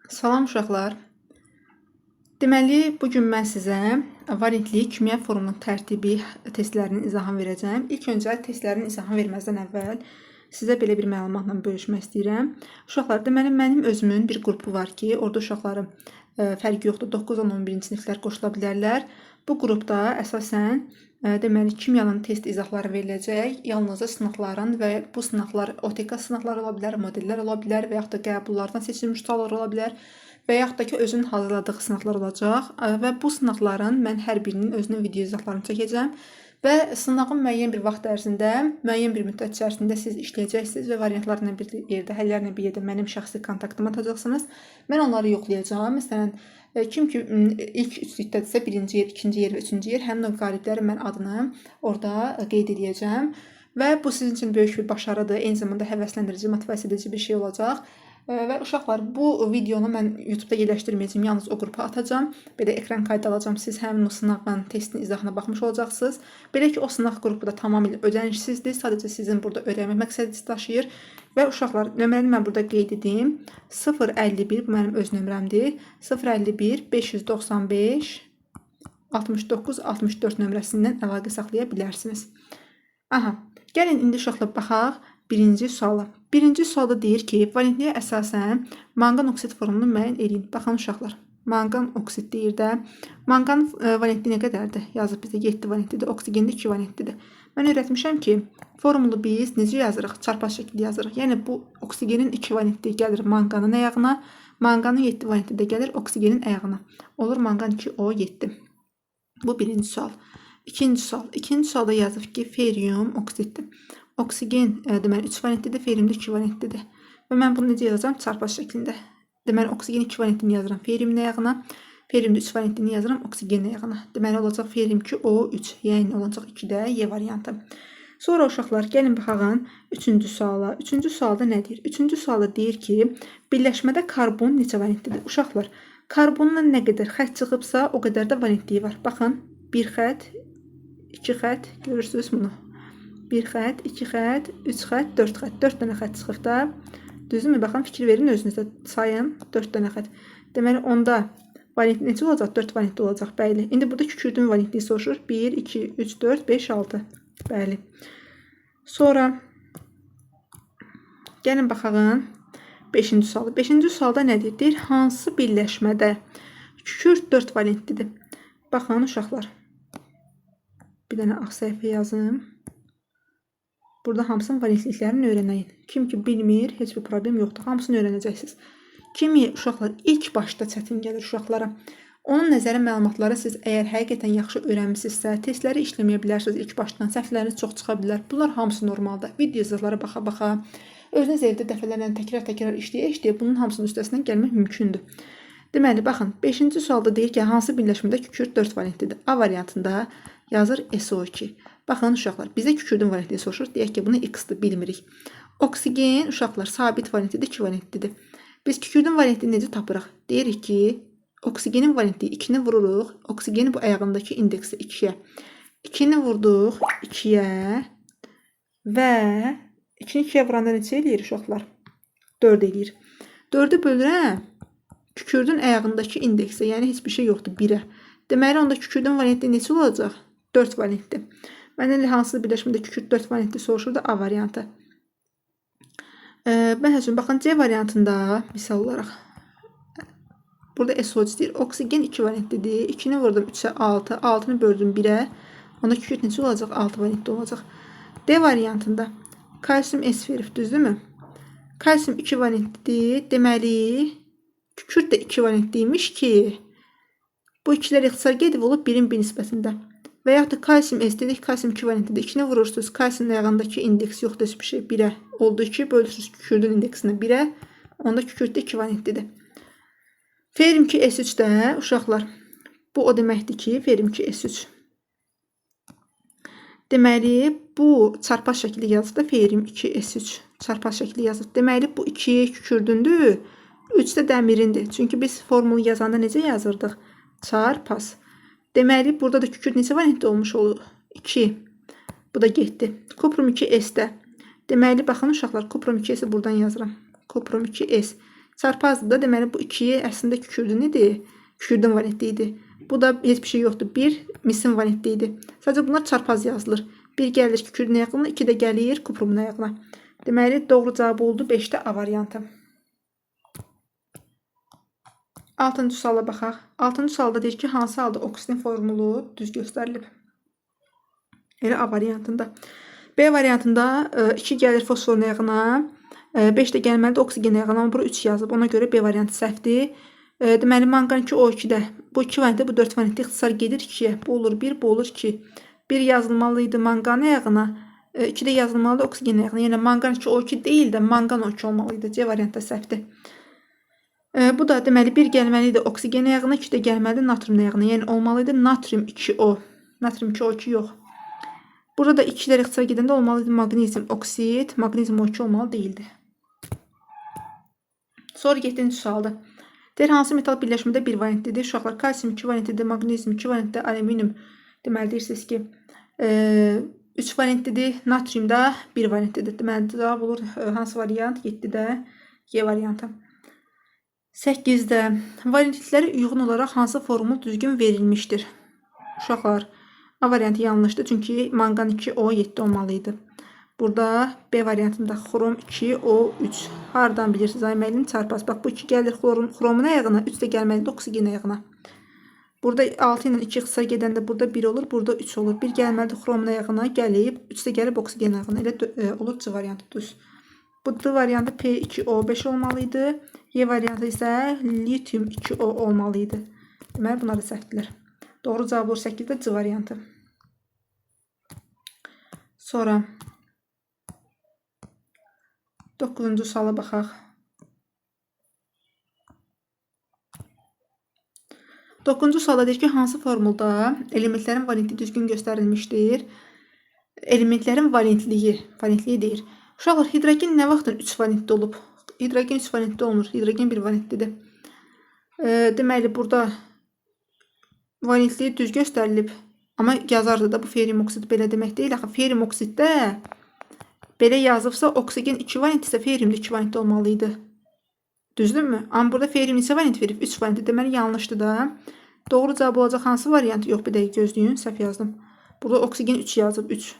Salam uşaqlar. Deməli, bu gün mən sizə variantli kimya formunun tərtibi testlərinin izahını verəcəyəm. İlk öncə testlərin izahını verməzdən əvvəl sizə belə bir məlumatla bölüşmək istəyirəm. Uşaqlar, deməli mənim özümün bir qrupu var ki, orada uşaqların fərqi yoxdur. 9, 10, 11-ci siniflər qoşula bilərlər. Bu qrupda əsasən deməli kimyanın test izahları veriləcək. Yalnızca sınaqların və bu sınaqlar OTK sınaqları ola bilər, modellər ola bilər və yaxud da qəbullardan seçilmiş suallar ola bilər və yaxud da ki, özünün hazırladığı sınaqlar olacaq və bu sınaqların mən hər birinin özünün video izahlarını çəkəcəm və sınağın müəyyən bir vaxt ərzində, müəyyən bir müddət içərisində siz işləyəcəksiniz və variantlarla bir yerdə, həllərlə bir yerdə mənim şəxsi kontaktıma atacaqsınız. Mən onları yoxlayacağam. Məsələn, kim ki ilk üçlükdədirsə, birinci yer, ikinci yer və üçüncü yer, həmin o qaliblərin mən adını orada qeyd edəcəm. Və bu sizin üçün böyük bir başarıdır. Eyni zamanda həvəsləndirici, motivasiya edici bir şey olacaq. Və uşaqlar, bu videonu mən YouTube-da yerləşdirməyəcəm, yalnız o qrupa atacağam. Belə ekran kaydı alacağam. Siz həmin o sınağın testin izahına baxmış olacaqsınız. Belə ki, o sınaq qrupu da tamamilə ödənişsizdir. Sadəcə sizin burada öyrənmək məqsədi daşıyır. Və uşaqlar, nömrəni mən burada qeyd edim. 051, bu mənim öz nömrəmdir. 051 595 69 64 nömrəsindən əlaqə saxlaya bilərsiniz. Aha, gəlin indi uşaqlar baxaq birinci suala. Birinci sualda deyir ki, valentliyə əsasən manqan oksid formulunu müəyyən eləyin. Baxın uşaqlar, manqan oksid deyir də. Manqan valentliyi nə qədərdir? Yazıb bizə 7 valentlidir, oksigen də 2 valentlidir. Mən öyrətmişəm ki, formulu biz necə yazırıq? Çarpaz şəkildə yazırıq. Yəni bu oksigenin 2 valentliyi gəlir manqanın ayağına, manqanın 7 valentliyi də gəlir oksigenin ayağına. Olur manqan 2O7. Bu birinci sual. İkinci sual. İkinci sualda yazıb ki, ferium oksiddir. Oksigen deməli 3 valentlidir, ferium də 2 valentlidir. Və mən bunu necə yazacağam? Çarpaz şəklində. Deməli oksigen 2 valentlini yazıram feriumun ayağına. Ferium də 3 valentlini yazıram oksigenin ayağına. Deməli olacaq ferium 2O3, yəni olacaq 2-də Y variantı. Sonra uşaqlar, gəlin baxaq üçüncü suala. Üçüncü sualda nə deyir? Üçüncü sualda deyir ki, birləşmədə karbon neçə valentlidir? Uşaqlar, karbondan nə qədər xətt çıxıbsa, o qədər də valentliyi var. Baxın, bir xətt, iki xətt, görürsünüz bunu. Bir xətt, iki xətt, üç xətt, dörd xətt. 4 dənə xətt çıxıb da. Düzdürmü? Baxın, fikir verin özünüzə. Sayın 4 dənə xətt. Deməli, onda valent neçə olacaq? 4 valentli olacaq. Bəli. İndi burada kükürdün valentliyi soruşur. 1, 2, 3, 4, 5, 6. Bəli. Sonra gəlin baxaq 5-ci suala. 5-ci sualda nə deyir? Deyir, hansı birləşmədə kükürt 4 valentlidir? Baxın, uşaqlar. Bir dənə ağ səhifə yazım. Burada hamısının valentliklərini öyrənəyin. Kim ki bilmir, heç bir problem yoxdur. Hamısını öyrənəcəksiniz. Kimi uşaqlar ilk başda çətin gəlir uşaqlara. Onun nəzəri məlumatları siz əgər həqiqətən yaxşı öyrənmisinizsə, testləri işləməyə bilərsiniz ilk başdan. Səhvləriniz çox çıxa bilər. Bunlar hamısı normaldır. Video izahlara baxa-baxa, özünüz evdə dəfələrlə təkrar-təkrar işləyə-işləyə bunun hamısının üstəsindən gəlmək mümkündür. Deməli, baxın, 5-ci sualda deyir ki, hansı birləşmədə kükürt 4 valentlidir? A variantında yazır SO2. Baxın uşaqlar, bizə kükürdün valentliyi soruşur. Deyək ki, bunu X-dir, bilmirik. Oksigen uşaqlar sabit valentlidir, 2 valentlidir. Biz kükürdün valentliyini necə tapırıq? Deyirik ki, oksigenin valentliyi 2-ni vururuq. Oksigenin bu ayağındakı indeksi 2-yə. 2-ni vurduq 2-yə və 2-ni 2-yə vuranda neçə eləyir uşaqlar? 4 eləyir. 4-ü bölürəm kükürdün ayağındakı indeksə, yəni heç bir şey yoxdur 1-ə. Deməli, onda kükürdün valentliyi neçə olacaq? 4 valentli. Məndən elə hansı birləşmədə kükürt 4 valentli soruşurdu? A variantı. Məsəl üçün, baxın C variantında misal olaraq burada SO3 deyir. Oksigen 2 valentlidir. 2-ni vurdum 3-ə 6, 6-nı böldüm 1-ə. Onda kükürt neçə olacaq? 6 valentli olacaq. D variantında kalsium S verib, düzdürmü? Kalsium 2 valentlidir. Deməli, kükürt də 2 valentliymiş ki, bu ikilər ixtisar gedib olub 1-in 1 nisbətində. Və yaxud da kalsium S dedik, kalsium 2 valentlidir. 2-ni vurursunuz, kalsiumun ayağındakı indeks yoxdur heç bir şey 1-ə. Oldu 2, bölürsünüz kükürdün indeksinə 1-ə. Onda kükürt də 2 valentlidir. Ferim 2 S3-də uşaqlar, bu o deməkdir ki, ferim 2 S3. Deməli, bu çarpaz şəkildə yazıb da ferim 2 S3 çarpaz şəkildə yazıb. Deməli, bu 2 kükürdündür, 3 də dəmirindir. Çünki biz formulu yazanda necə yazırdıq? Çarpaz. Deməli, burada da kükürt neçə valentli olmuş olur? 2. Bu da getdi. Kuprum 2 S-də. Deməli, baxın uşaqlar, kuprum 2 S-i buradan yazıram. Kuprum 2 S. Çarpazdır da, deməli bu 2 əslində kükürdün idi. Kükürdün valentli idi. Bu da heç bir şey yoxdur. 1 misin valentli idi. Sadəcə bunlar çarpaz yazılır. 1 gəlir kükürdün ayağına, 2 də gəlir kuprumun ayağına. Deməli doğru cavab oldu 5-də A variantı. 6-cı suala baxaq. 6-cı sualda deyir ki, hansı halda oksidin formulu düz göstərilib? Elə A variantında. B variantında 2 gəlir fosforun ayağına, 5 də gəlməlidir oksigen ayağına, amma bura 3 yazıb. Ona görə B variantı səhvdir. Deməli, manqan 2 O2-də. Bu 2 variantda, bu 4 variantda ixtisar gedir 2-yə. Bu olur 1, bu olur 2. 1 yazılmalı idi manqan ayağına, 2 də yazılmalıdır oksigen ayağına. Yəni manqan 2 O2 deyil də manqan O2 olmalı idi. C variantı da səhvdir. Bu da deməli 1 gəlməli idi oksigen ayağına, 2 də gəlməlidir natrium ayağına. Yəni olmalı idi natrium 2O. Natrium 2O2 yox. Burada da 2-lər ixtisar gedəndə olmalı idi maqnezium oksid, maqnezium O2 olmalı deyildi. Sonra 7-ci sualdır. Deyir, hansı metal birləşmədə 1 valentlidir? Uşaqlar, kalsium 2 valentlidir, maqnezium 2 valentlidir, alüminium deməli deyirsiniz ki 3 valentlidir, natrium da 1 valentlidir. Deməli cavab olur hansı variant? 7-də G variantı. 8-də valentliklərə uyğun olaraq hansı formul düzgün verilmişdir? Uşaqlar, A variantı yanlışdır, çünki manqan 2 O7 olmalı idi. Burada B variantında xrom 2 O3. Hardan bilirsiniz? Ay müəllim, çarpaz. Bax, bu 2 gəlir xromun ayağına, 3 də gəlməlidir oksigen ayağına. Burada 6 ilə 2 ixtisar gedəndə burada 1 olur, burada 3 olur. 1 gəlməlidir xromun ayağına, gəlib, 3 də gəlib oksigen ayağına. Elə olur C variantı düz. Bu D variantı P2O5 olmalı idi. Y variantı isə litium 2O olmalı idi. Deməli, bunlar da səhvdirlər. Doğru cavab olur 8-də C variantı. Sonra 9-cu suala baxaq. 9-cu sualda deyir ki, hansı formulda elementlərin valentliyi düzgün göstərilmişdir? Elementlərin valentliyi, valentliyi deyir. Uşaqlar, hidrogen nə vaxtdan 3 valentli olub? Hidrogen 3 valentli olmur. Hidrogen 1 valentlidir. Deməli, burada valentliyi düz göstərilib. Amma yazardı da bu ferium oksid belə demək deyil. Axı, ferium oksiddə belə yazıbsa, oksigen 2 valent isə ferium də 2 valentli olmalı idi. Düzdürmü? Amma burada ferium neçə valent verib? 3 valent. Deməli, yanlışdır da. Doğru cavab olacaq hansı variant? Yox, bir dəqiqə gözləyin. Səhv yazdım. Burada oksigen 3 yazıb. 3.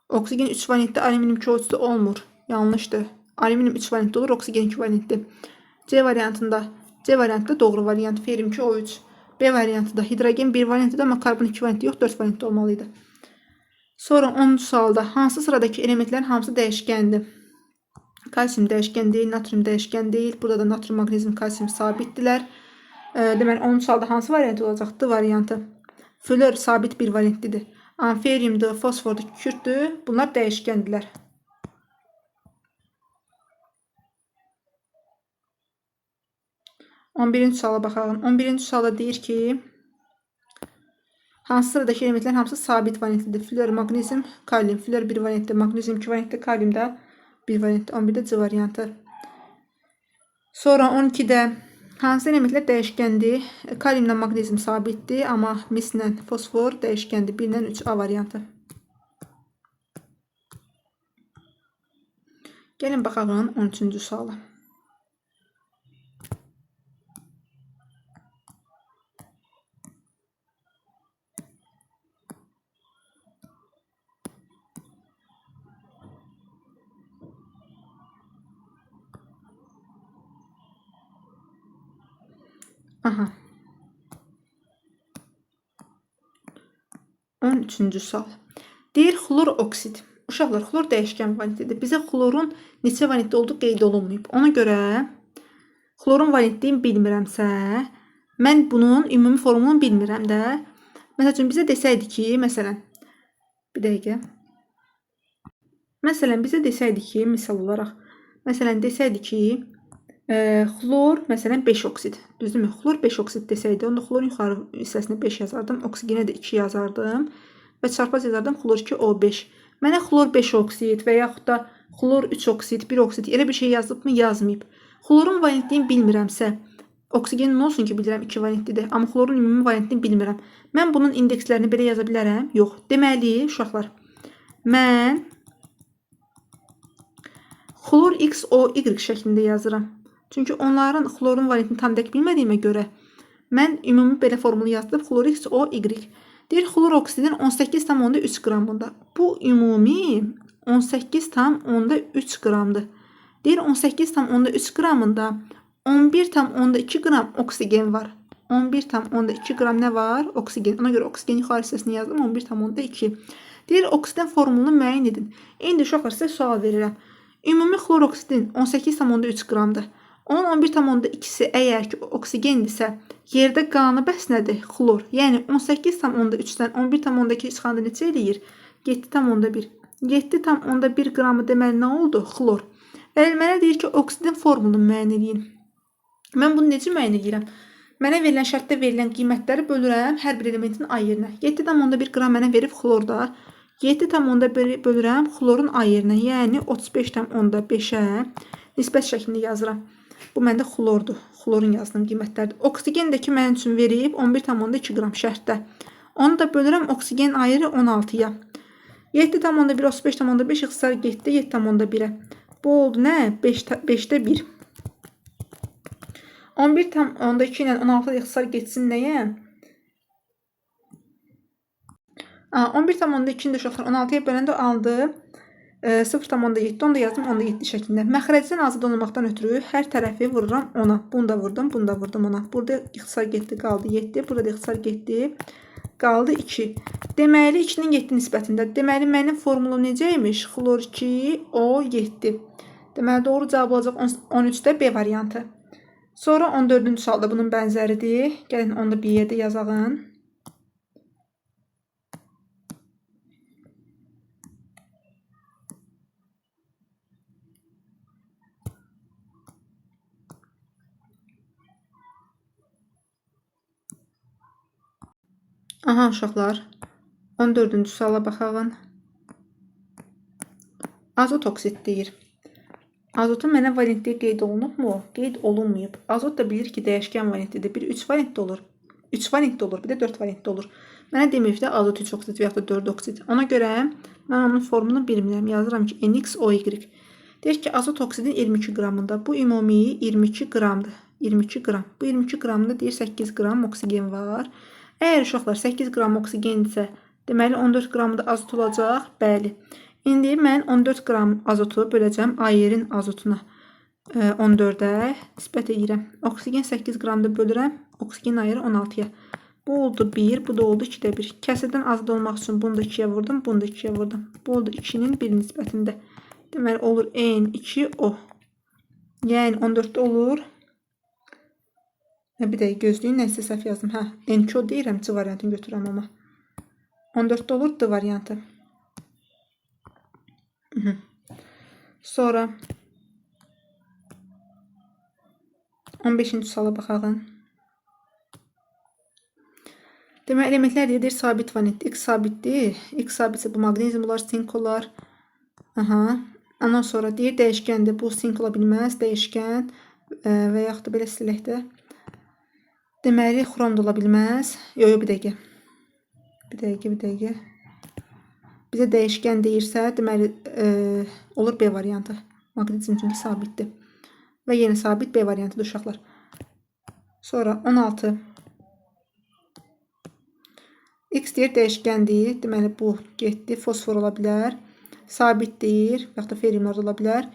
Oksigen 3 valentli, alüminium 2 O3-də olmur. Yanlışdır. Alüminium 3 valentli olur, oksigen 2 valentli. C variantında. C variantında doğru variant. Ferium 2 O3. B variantında hidrogen 1 valentlidir, amma karbon 2 valentli yox, 4 valentli olmalı idi. Sonra 10-cu sualda hansı sıradakı elementlərin hamısı dəyişkəndir? Kalsium dəyişkən deyil, natrium dəyişkən deyil. Burada da natrium, maqnezium, kalsium sabitdirlər. Deməli 10-cu sualda hansı variant olacaq? D variantı. Flor sabit 1 valentlidir. Feriumdur, fosfordur, kükürdür. Bunlar dəyişkəndirlər. On birinci suala baxalım. 11-ci sualda deyir ki, hansı sıradakı elementlərin hamısı sabit valentlidir? Flor, maqnezium, kalium. Flor 1 valentli, maqnezium 2 valentli, kalium da 1 valentli. 11-də C variantı. Sonra 12-də hansı elementlər dəyişkəndir? Kaliumla maqnezium sabitdir, amma mislə fosfor dəyişkəndir. 1 ilə 3 A variantı. Gəlin baxalım 13-cü suala. Aha. 13-cü sual. Deyir xlor oksid. Uşaqlar, xlor dəyişkən valentlidir. Bizə xlorun neçə valentli olduğu qeyd olunmayıb. Ona görə xlorun valentliyini bilmirəmsə, mən bunun ümumi formulunu bilmirəm də. Məsəl üçün, bizə desəydi ki, məsələn, bir dəqiqə. Məsələn, bizə desəydi ki, misal olaraq, məsələn, desəydi ki, xlor, məsələn, 5 oksid. Düzdürmü? Xlor 5 oksid desəydi, onda xlorun yuxarı hissəsinə 5 yazardım, oksigenə də 2 yazardım və çarpaz yazardım xlor 2 O5. Mənə xlor 5 oksid və yaxud da xlor 3 oksid, 1 oksid elə bir şey yazıbmı? Yazmayıb. Xlorun valentliyini bilmirəmsə, oksigenin nə olsun ki, bilirəm 2 valentlidir, amma xlorun ümumi valentliyini bilmirəm. Mən bunun indekslərini belə yaza bilərəm? Yox. Deməli, uşaqlar, mən xlor X, O, Y şəklində yazıram. Çünki onların xlorun valentini tam dəqiq bilmədiyimə görə mən ümumi belə formulu yazdım. Xlor X, O, Y. Deyir, xlor oksidin 18,3 qramında. Bu ümumi 18,3 qramdır. Deyir, 18,3 qramında 11,2 qram oksigen var. 11,2 qram nə var? Oksigen. Ona görə oksigen yuxarı hissəsini yazdım. 11,2. Deyir, oksidin formulunu müəyyən edin. İndi uşaqlar sizə sual verirəm. Ümumi xlor oksidin 18,3 qramdır. Onun 11,2-si əgər ki oksigendirsə, yerdə qalanı bəs nədir? Xlor. Yəni 18,3-dən 11,2 çıxanda neçə eləyir? 7,1. 7,1 qramı deməli nə oldu? Xlor. Və mənə deyir ki, oksidin formulunu müəyyən edin. Mən bunu necə müəyyən edirəm? Mənə verilən şərtdə verilən qiymətləri bölürəm hər bir elementin A yerinə. 7,1 qram mənə verib xlorda. 7,1 bölürəm xlorun A yerinə. Yəni 35,5-ə nisbət şəklində yazıram. Bu məndə xlordur. Xlorun yazdığım qiymətlərdir. Oksigen də ki mənim üçün verib 11,2 qram şərtdə. Onu da bölürəm oksigen ayırı 16-ya. 7,1 35,5 ixtisar getdi 7,1-ə. Bu oldu nə? 5-də 1. 11,2 ilə 16 ixtisar getsin nəyə? 11,2-ni də uşaqlar 16-ya böləndə aldı. 0,7. Onu da yazdım 10,7 şəklində. Məxrəcdən azad olmaqdan ötürü hər tərəfi vururam 10-a. Bunu da vurdum, bunu da vurdum 10-a. Burada ixtisar getdi, qaldı 7. Burada da ixtisar getdi, qaldı 2. Deməli 2-nin 7 nisbətində. Deməli mənim formulum necə imiş? Xlor 2, O 7. Deməli doğru cavab olacaq 13-də B variantı. Sonra 14-cü sualda bunun bənzəridir. Gəlin onu da bir yerdə yazağın. Aha uşaqlar, 14-cü suala baxağın. Azot oksid deyir. Azotun mənə valentliyi qeyd olunubmu? Qeyd olunmayıb. Azot da bilir ki, dəyişkən valentlidir. Bir 3 valentli olur. 3 valentli olur, bir də 4 valentli olur. Mənə deməyib də azot 3 oksid və yaxud da 4 oksid. Ona görə mən onun formulunu bilmirəm. Yazıram ki, NXOY. Deyir ki, azot oksidin 22 qramında. Bu ümumi 22 qramdır. 22 qram. Bu 22 qramında deyir 8 qram oksigen var. Əgər uşaqlar 8 qram oksigendirsə, deməli 14 qramı da azot olacaq. Bəli. İndi mən 14 qram azotu böləcəm ayerin azotuna. 14-ə nisbət edirəm. Oksigen 8 qramda bölürəm. Oksigen ayırı 16-ya. Bu oldu 1, bu da oldu 2-də 1. Kəsirdən azad olmaq üçün bunu da 2-yə vurdum, bunu da 2-yə vurdum. Bu oldu 2-nin 1 nisbətində. Deməli olur N2O. Yəni 14-də olur. Bir dəqiqə gözləyin, nəsə səhv yazdım. Hə, N2O deyirəm, C variantını götürürəm amma. 14-də olur D variantı. Sonra 15-ci suala baxağın. Deməli, elementlər deyir, sabit valentli. X sabitdir. X sabitsə bu maqnezium olar, sink olar. Aha. Ondan sonra deyir, dəyişkəndir. Bu sink ola bilməz, dəyişkən və yaxud da belə silək də. Deməli, xrom da ola bilməz. Yox, yox, bir dəqiqə. Bir dəqiqə, bir dəqiqə. Bizə dəyişkən deyirsə, deməli, olur B variantı. Maqnezium çünki sabitdir. Və yenə sabit B variantıdır uşaqlar. Sonra 16. X deyir, dəyişkəndir. Deməli, bu getdi. Fosfor ola bilər. Sabit deyir. Və yaxud da feriumlar da ola bilər.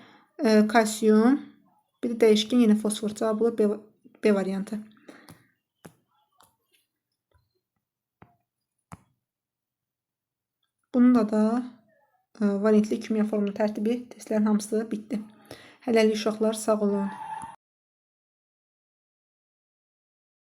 Kalsium. Bir də dəyişkən yenə fosfor. Cavab olur B variantı. Bununla da valentli kimya formulu tərtibi testlərin hamısı bitdi. Hələlik uşaqlar, sağ olun.